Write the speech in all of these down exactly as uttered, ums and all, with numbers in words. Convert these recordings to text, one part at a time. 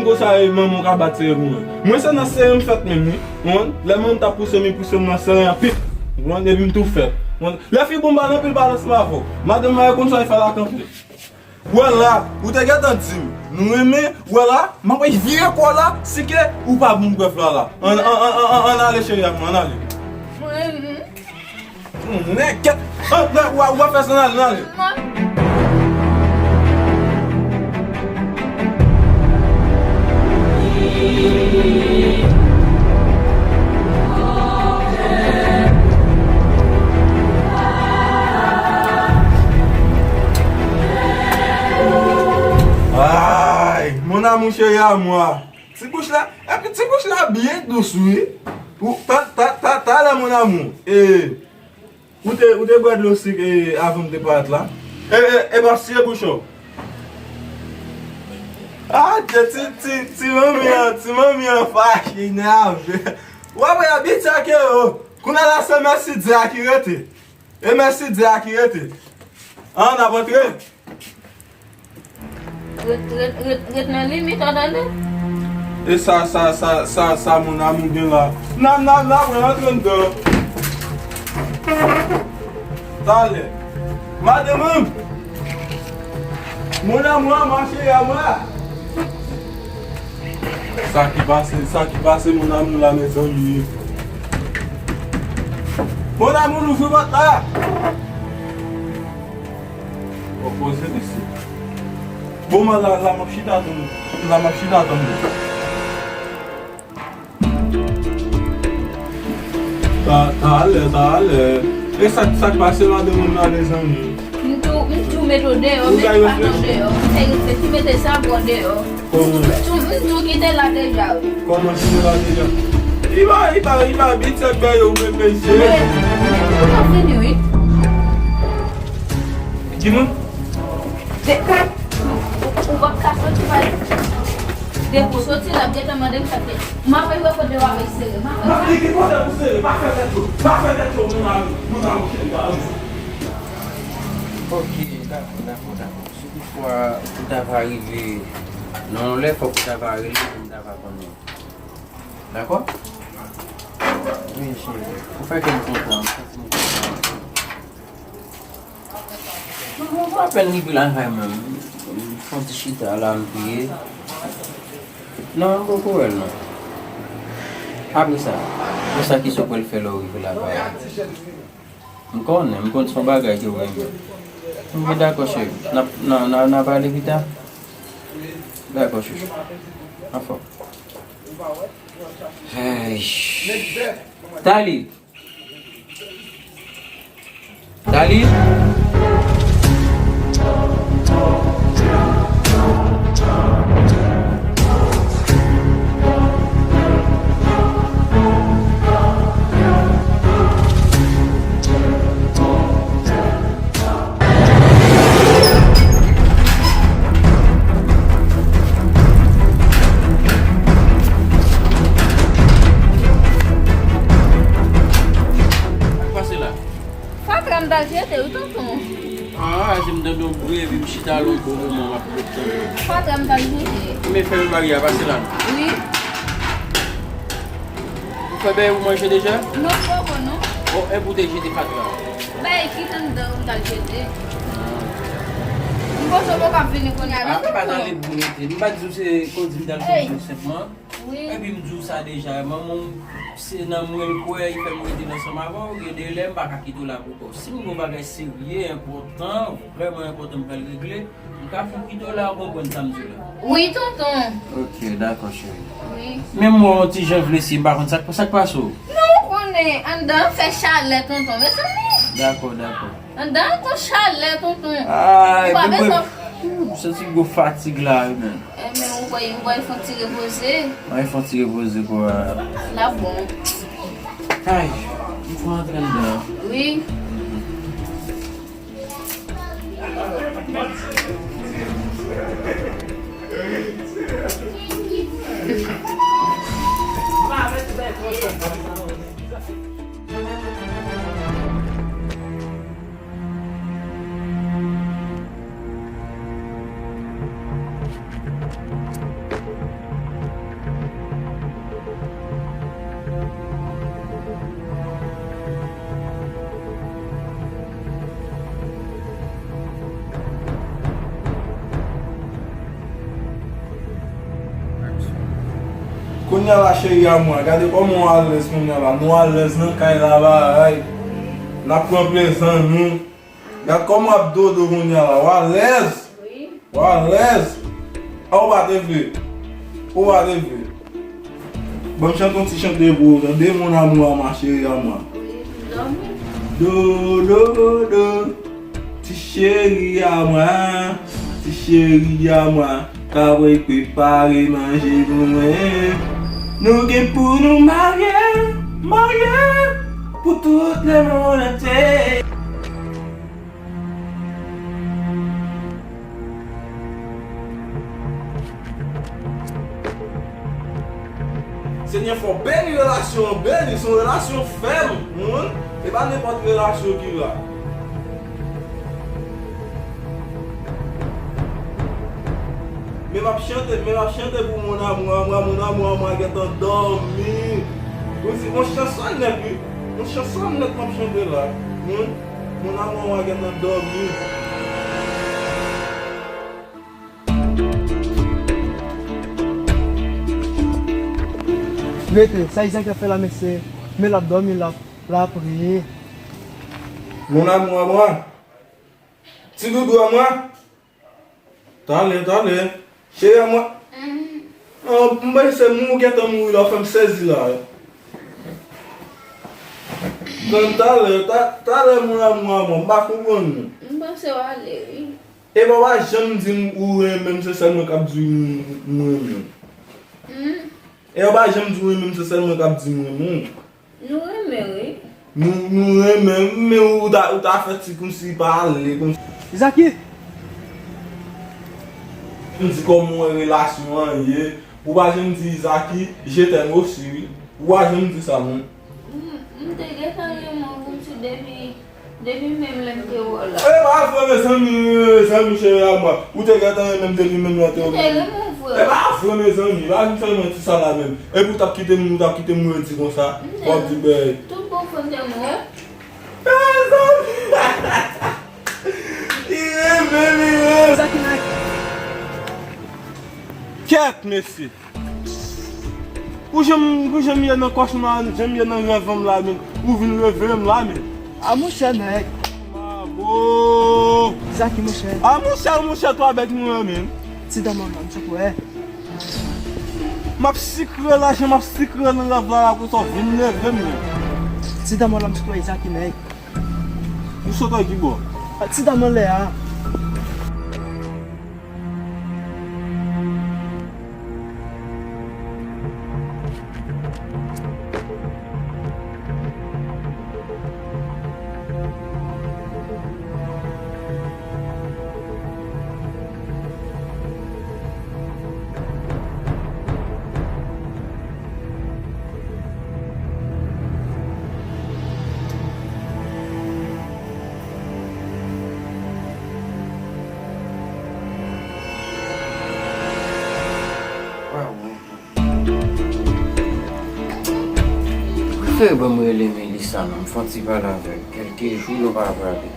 Konsa e manman w ka bat sere pou mwen. Mwen se nan sere m fèt menm wi. Ou konprann? Lè manman m t ap pouse m, li pouse m nan sere anpil. Ou konprann? Epi m tou fèt. Ou konprann? Lè fi bon m ba l anpil balans m avè w. Madanm mwen konn sa l fè la kanpe. Wè la, ou te gentan di m, nou renmen, wè la, m ap vire kò w la, si ke ou pa bon brèf la la. Ann, ann, ann, ann, ann, ann ale cheri ak mwen, ann ale. Mwen, hmm. Nèkèt. Ann, w a, w a fè sa, ann ale, ann ale. Ay, mon amour chéri à moi. Ti bouch la, epi ti bouch la byen dous wi. Ou, ta, ta, ta, talè mon amour. E, ou te, ou te bwè dlo sik, e, avan m te parèt la. E, e, e pa siye bouch ou. Ah, ti, ti, ti, ti manmi an, ti manmi an fache, nève. W ap wè abitye ak yo. Kounye a la se mèsi Dye a ki rete. E mèsi Dye a ki rete. An, n ap antre. Ret, ret, ret, ret nan limit, w tande? E sa, sa, sa, sa, sa, mon amour gen la. N a, n a, n a, mwen antre anndan. Talè. Madanm. Mon amour, ma chérie à moi. Sa ki pase, sa ki pase, mon amour la, mezanmi. Mon amour, louvri pòt la. Bon, poze li isit. Bon, mwen la, la, m ap chita tann, la, m ap chita tann. Ta, talè, talè. E sa, sa k pase madanm mwen la, mezanmi? M tou, m tou mete w deyò, mete pa nan deyò. M te, m te mete sa pou w deyò. Kòman? M tou, m tou kite la deja, wi. Kòman kite la deja? Li pa, li pa, li pa abitye ak bagay yo, mwen, mesye. Men, men, ou pa vini, wi. Di nou. De, ou, ou p ap ka soti, pa. Depi w soti, l ap gentan mande m sa k te. M ap wè kote w ap sere. M ap wè. M ap di ki kote pou sere. Pa fè tèt cho. Pa fè tèt cho, mon amour. Mon amour chéri, pa. Ok, dakò, dakò, dakò. Si toutfwa ou ta va rive nan yon lè, fòk ou ta va rele pou m ta va konnen. Dakò? Wi, cheri. Ou fè kè m kontan, m santi m kontan. Non, non, m apèn rive lakay mwen. M fè yon ti chita la, m priye. Non, m poko wè l non. Apre sa, konsa kisa w pral fè lè w rive lakay la? M konnen, m konn se yon bagay ke w renmen. Ok, dakò, cheri. N ap, n a, n a, n a pale pita. Dakò, chouchou. Anfòm. Hey. Tali. Tali. Sa k pase la? Fatra m t al jete wi tonton. Ah, se m tande yon bri epi m chita la yon bon moman m ap tann. Fatra m t al jete. Men fè m mari a pase la non. Wi. Ou fè bèy ou manje deja? Non, m poko non. Bon, epi ou te jete fatra? Bèy ki t anndan ou t al jete. M panse ou poko ap vini kounye a non tonton. Ah, m pa t ale pou rete. M pa t di w se kondi m t al fè senpman. Wi. Epi m di w sa deja, manman w se nan mwen l kwè, li fè m rete ansanm avè w, gen de lè m pa ka kite w la pou kò w. Si m gen yon bagay serye, enpòtan, vrèman enpòtan m pral regle, m ka fè w kite w la, ou konprann sa m di w la? Wi, tonton. Ok, dakò, cheri. Wi. Men m wè w yon ti jan vle si m pa konn sa k, sa k pase w. Non, ou konnen, anndan an fè chalè, tonton, mezanmi. Dakò, dakò. Anndan an gon chalè, tonton. Ay, ou pa bezwen. M santi gwo fatig la wi, men. Enben, ou kwè, ou kwè fè yon ti repoze? Mwen fè yon ti repoze pou, euh, l ap bon. Ay, m fè antre anndan. Wi. Kounye a la, cheri a mwen, gade kòman w alèz kounye a la. Nou alèz nan kay la, bagay. N ap pran plezi nou. Gad kòman w ap dodo kounye a la. W alèz. Wi. W alèz. A, ou pa te vle. Ou pa te vle. Ban m chante yon ti chante pou ou, tande, mon amour à moi, chérie à moi. Wi, m dòmi. Do, do, do. Ti cheri a mwen, ti cheri a mwen, ka voye prepare manje pou mwen. Nou gen pou nou marye, marye pou tout lemonn antye. Senyè, fò beni relasyon an, beni, se yon relasyon fèm, moun. E pa nenpòt relasyon ki la. Men m ap chante, men m ap chante pou mon amour à moi, mon amour à moi gentan dòmi. Wi, se yon chanson nèt, wi. Yon chanson nèt m ap chante la. Moun, mon amour à moi gentan dòmi. Rete, sa Izack ap fè la, mesye? Men l ap dòmi, l ap, l ap ri. Mon amour à moi. Ti doudou a mwen. Talè, talè. Cheri a mwen. An, m panse se moun ou gentan mouri la, w fè m sezi la. Tann talè, ta-, talè, mon amour à moi, m pa konprann nou. M panse w ale, wi. Epa w pa janm di m ou renmen m, se sèl mwen k ap di m, m renmen w. Hmm. Epa w pa janm di w renmen m, se sèl mwen k ap di m renmen w. Nou renmen, wi. Nou, nou renmen, men ou ta, ou ta fè ti konsi pale konsi. Zaki! M di kòman w wè relasyon an ye, ou pa janm di Zaki, je t'aime aussi, wi. Ou pa janm di sa, non. M, m te gentan renmen w konsi depi, depi menm lè m te wè w la. E pa vre, mezanmi, mezanmi, cheri a mwen. Ou te gentan renmen m depi menm lè te wè m. M te renmen w vre. E pa vre, mezanmi, pa vin fè manti sa la menm. Epi ou t ap kite m, ou t ap kite m redi konsa. M te renmen w. W ap di bèy. Tout bon fò m te renmen w. Mezanmi! Li renmen, li renmen. Sa ki nèg? Kèt, mesye. Ou jan m, ou jan m ye nan kòchma, jan m ye nan rèv an m la menm. Ou vin reveye m la menm. A monchè nèg. Mabo. Zaki monchè. A monchè, monchè, twa bèt mwen menm. Ti dam an la, m sot wè. M ap sikre la, jan m ap sikre nan rèv la, la konsa w vin leve m menm. Ti dam an la, m sot wè Zaki nèg. Ou sot wè ki bò? A, ti dam anlè a. Prefere ban m rele Melissa non, m fè yon ti pale avè l. Kèlke jou nou pa pale.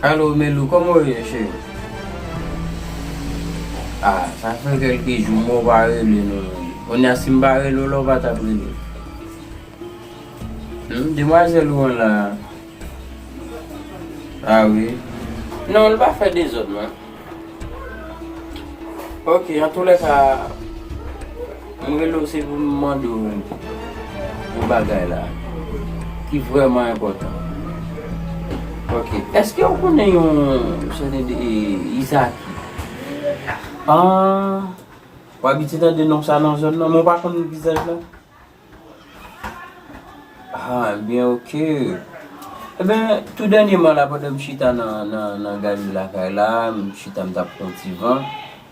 Alo, Melou, kòman w ye, cheri? Ah, sa fè kèlke jou mwen pa rele nou. Kounye a, si m pa rele w la, w pa t ap rele. Hmm, demwazèl ou an la? Ah wi. Non, l pa fè dezòd, non. Ok, antoulèka, m rele w se pou m mande w yon bagay la, ki vrèman enpòtan. Ok, èske w konnen yon sèten de, e, Izaki? Ah, w abitye tande non sa nan zòn nan, men w pa konn vizaj la? Ah, ebyen, ok. Ebyen, tou dènyèman la, pandan m chita nan, nan, nan galri lakay la, m chita, m t ap pran ti van.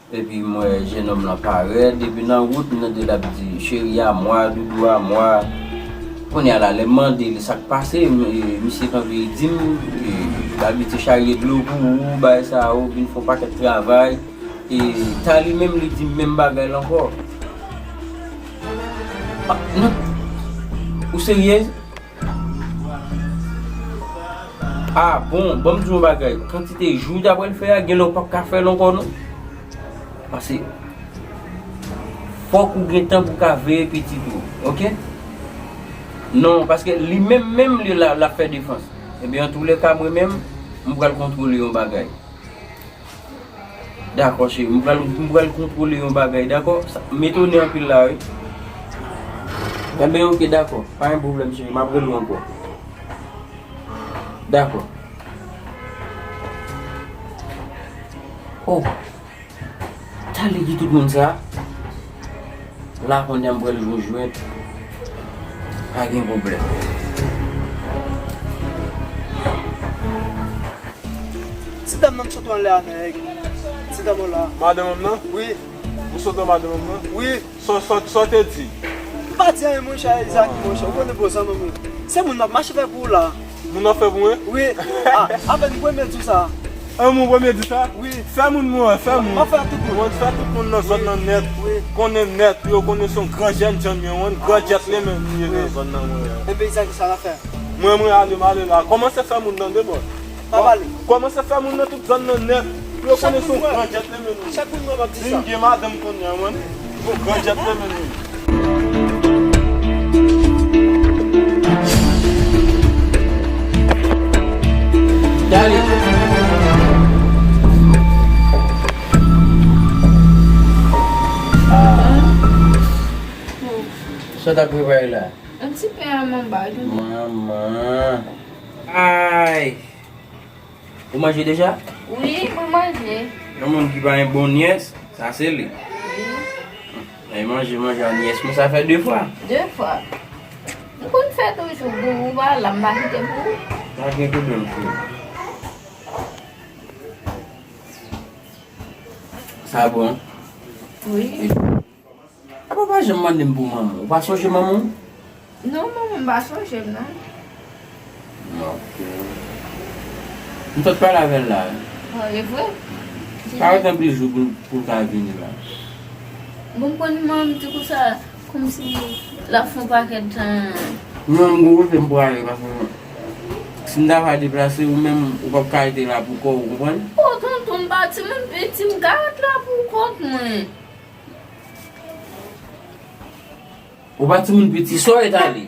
Epi m wè jennonm lan parèt. Depi nan wout, m tande l ap di, chéri a mwa, doudou a mwa. Kounye a la, lè m mande li sa k pase, m, e, misye kanpe, li di m, e, l abitye charye dlo pou ou, bagay sa yo, vin fè yon pakèt travay. E ta li menm, li di m menm bagay la ankò. Ah, non. Ou serye? Ah bon, ban m di w yon bagay. Kantite jou w ta pral fè a, genlè w p ap ka fè l ankò non. Paske fòk ou gen tan pou w ka veye pitit ou, oke? Non, paske li menm menm li la, l ap fè defans. Ebyen, antoulèka, mwen menm, m pral kontwole yon bagay. Dakò, cheri, m pral, m pral kontwole yon bagay, dakò? Sa, m etone anpil la, wi. Enben, oke, dakò. Pa gen pwoblèm, cheri, m ap rele w ankò. Dakò. Oh. Talè ki tout moun sa? La kounye a m pral jwenn. Pa gen pwoblèm. Ti dam nan m sot anlè a, nèg. Ti dam ou la. Madanm nan? Wi. Ou sot an madanm nan? Wi. Sa, sa, sa w te di? M pa di anyen, monchè Isaac, monchè. Ou konnen bon zanmi m wi. Se moun m ap mache fè pou ou la. Moun nan fè pou mwen? Wi. Ah, apèn premye di sa. An moun premye di sa? Wi. Fè moun mwen, fè moun. M ap fè tout moun. Mwen fè tout moun nan zòn nan nèt. Wi. Konnen nèt, yo konnen se yon gran jèn jan mwen, gran jèt li menm li ye nan zòn nan mwen. Enben Isaac, sa n ap fè? Mwen, mwen ale, m ale la. Kòmanse fè moun nan de bò. Pa pale. Kòmanse fè moun nan tout zòn nan nèt. Pou yo konnen se yon gran jèt li menm li. Chak moun mwen m ap di sa. Vin gen madanm kounye a, mwen. Bon, gran jèt la, men. Dale. Ah. Sa w t ap prepare la? Yon ti pen a manba, wi. Manman. Ay. Ou manje deja? Wi, mwen manje. Yon moun ki pa yon bon nyès, sa se li. Wi. Lè manje, manje a nyès mwen sa fè de fwa. De fwa. M konn fè toujou pou ou, pa la, m pa kite pou ou. Pa gen pwoblèm, cheri. Sa bon? Wi. Apa w pa janm mande m pou manman w? Ou pa sonje manman w? Non, manman m pa sonje m, non. Ok. M sot pale avè l la. Ah, e vre? Pa ret anpil jou pou, pou l ka vini la. Bon, m konn manman m di konsa, kòmsi l ap fè yon pakèt tan. Non, m gon kote m prale, paske si m ta va deplase, ou menm, ou p ap ka rete la pou kò w, ou konprann? Oh, tonton, m pa timoun piti, m ka ret la pou kont mwen. Ou pa timoun piti, sa w ret ale?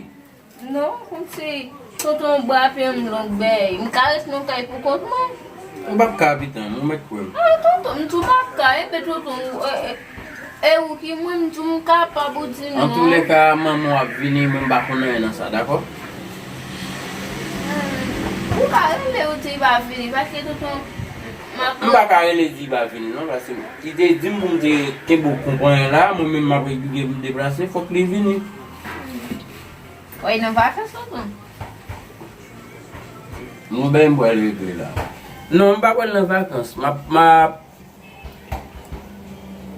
Non, kòmsi tonton bra pye m long bèy. M ka ret nan kay pou kont mwen? Ou p ap ka, pitit mwen, ou mèt kwè m. Ah, tonton, m tou p ap ka, enben tonton, e, e, e ou ki mwen, m tou m kapab ou di non. Antoulèka, manman w ap vini, mwen m pa konn anyen nan sa, dakò? Hmm, ou ka rele ou di l pa vini, paske tonton, m ap... M pa ka rele di l pa vini, non, paske li te di m pou m te kenbe w konpranyen la, mwen menm m ap regle pou m deplase, fòk li vini. Wè, nan vakans tonton. Mwen bay m pral regle la. Non, m pa pral nan vakans. M ap, m ap,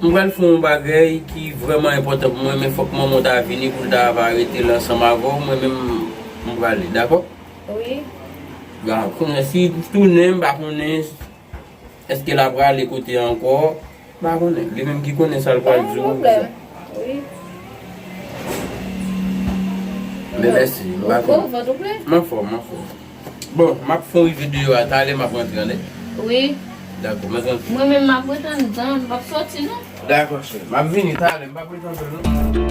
m pral fè yon bagay ki vrèman enpòtan pou mwen, men fòk manman w ta vini pou l ta va rete la ansanm avè w. Mwen menm, m prale, dakò? Wi. Bon, kounye a, si l tounen, m pa konnen. Èske l ap prale kote a ankò? M pa konnen. Li menm ki konnen sa l pral di w. Pa gen pwoblèm. Wi. Men mèsi, m pa konnen. Ou anfòm, ou ple? M anfòm, m anfòm. Bon, m ap fè yon rive deyò a, talè m ap rantre, tande? Wi. Dakò, m ap rantre. Mwen menm m ap ret anndan, m p ap sòti non. Dakò, cheri. M ap vini talè, m p ap ret anpil non.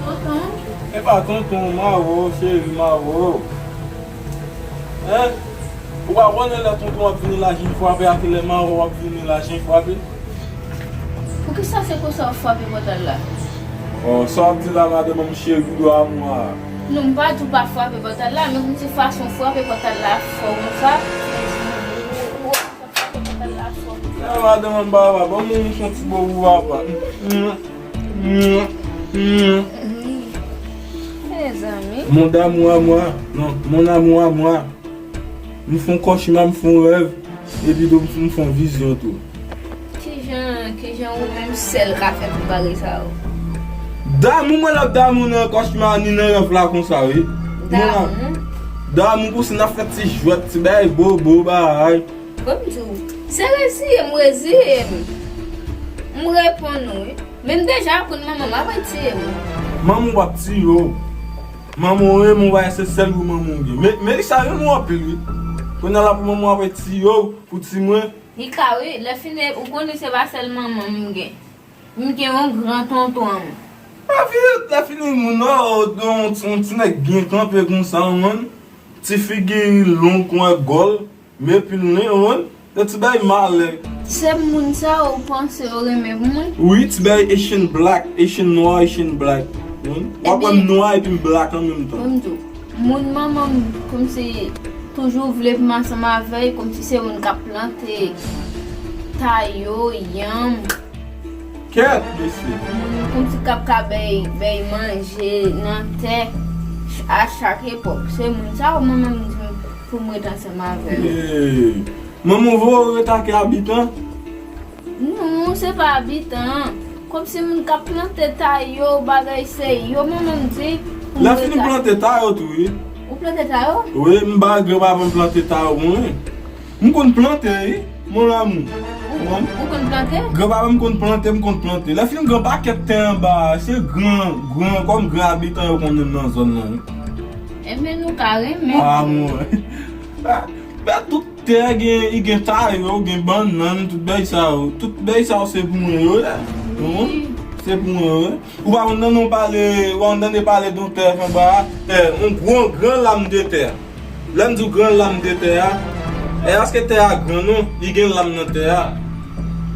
Tonton. Epa tonton, Mawo, cheri, Mawo. Hein? Ou pa konnen lè tonton ap vini la, jen frape, a ki lè Mawo ap vini la, jen frape? Poukisa se konsa w frape pòt la? Oh, sa w ap di la, madanm, m cheri, doudou a mwa. Non, m pa di w pa frape pòt la, men kòmsi fason w frape pòt la fò konsa. Ou, ou, ou, ou frape pòt la fò konsa. Eh, madanm, m papa, ban m yon ti bo pou papa. Mm, mm, mm. Hmm. Wi. Mezanmi. Mon d'amour à moi. Non, mon amour à moi. M fè yon kòchma, m fè yon rèv. Epi tou, m fè yon vizyon tou. Kijan, kijan ou menm sèl ka fè tout bagay sa yo? Damou, mwen, l ap damou nan kòchma ni nan rèv la konsa, wi. Damou? Damou konsa, n ap fè ti jwèt, ti bagay bobo, bagay. Bon, m di w, se reziye m reziye m. M reponn ou, wi. Men m deja aprann manman m ap retire m. Manman w ap tiye w. Manman w renmen w, bagay se sèl wi manman w gen. Men, men li sa renmen w anpil, wi. Kounye a la pou manman w ap retire w, pou ti mwen. Li ka, wi, lè fini, ou konnen se pa sèl manman m gen. M gen yon gran tonton an m. Lè fini, lè fini, moun nan, yon, yon ti nèg byen kanpe konsa, w konprann? Ti figi long kon yon gòl, men pil nen, w konprann? Yon ti bay malè. Se moun sa ou panse yo renmen moun? Wi, ti bay Haitian black, Haitian nwa, Haitian black. W konprann? W ap wè m nwa epi m black an menm tan. Ebyen, mwen m di w, moun manman m kòmsi toujou vle pou m ansanm avè l, kòmsi se moun k ap plante tayo, yanm. Kèt, mesye. Moun kòmsi k ap ka bay, bay manje nan tè ch-, a chak epòk. Se moun sa yo manman m di m pou m ret ansanm avè yo. Hey. Manman w voye w ret ak abitan? Non, se pa abitan. Kòmsi moun k ap plante tayo, bagay se yo manman m di pou m ret ak. Lè fini plante tayo tou, wi. Ou plante tayo? Wi, m ba granpapa m plante tayo pou mwen. M konn plante, wi, mon amour. Ou, ou konn plante? Granpapa m konn plante, m konn plante. Lè fini, m gen pakèt tè anba a, se gran, gran, kòm gran abitan yo konnen m nan zòn nan, wi. Ebyen, nou ka renmen. Ah, mwen. Ah, ben, tout tè gen, i gen tayo, gen bannann, tout bèy sa yo. Tout bèy sa yo, se pou mwen yo ye. Wi. Se pou mwen yo ye. Ou pa konn tande w pale, ou pa konn tande pale de yon tè anba a, tè, yon gwo gran lam de tè. Lè m di w gran lam de tè a, e èske tè a gran non, li gen lam nan tè a.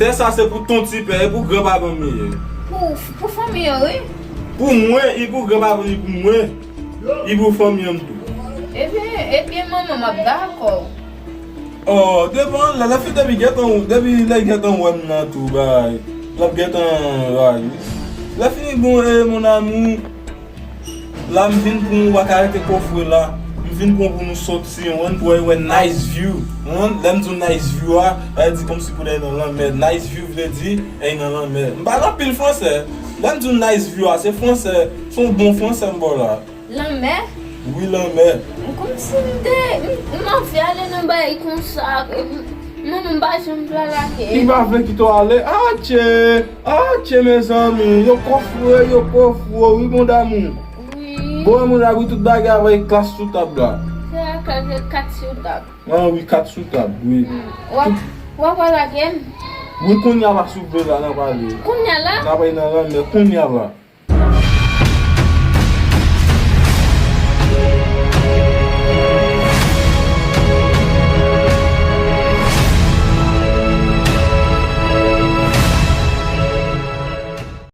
Tè sa se pou ton ti pè, e pou granpapa m li ye. Pou, pou fanmi an, wi. Pou mwen, li pou granpapa m, li pou mwen, li pou fanmi an tou. Ebyen, ebyen, manman, m ap dakò. Oh, devan, lè, lè fi depi gentan, depi lè gentan wè m nan tou, bay. L ap gentan rayi. Lè fini bon, eh, mon amour. La, m vin pou nou, w pa ka rete kòfre la. M vin pou, pou nou soti, w konprann, pou w wè nice view. W konprann? Lè m di w nice view a, sa vle di kòmsi pou w nan lanmè. Nice view vle di, eh, nan lanmè. M pale anpil fransè. Lè m di w nice view a, se fransè, se yon bon fransè m ba w la. Lanmè? Wi, lanmè. Kòmsi m te, m, m anvi ale nan bagay konsa. M, manman m pa janm vle al ak. Li pa vle kite w ale. Atche! Atche, mezanmi! Yo kòfre, yo kòfre, wi, mon damou. Wi. Bon, mon damou, tout bagay avèk kat sou tab la. Se kat, kat sou tab. Ah, wi, kat sou tab, wi. Hmm. W ap, w ap al ak m? Wi, kounye a la, si w vle la, n ap ale. Kounye a la? N ap ale nan lanmè, kounye a la.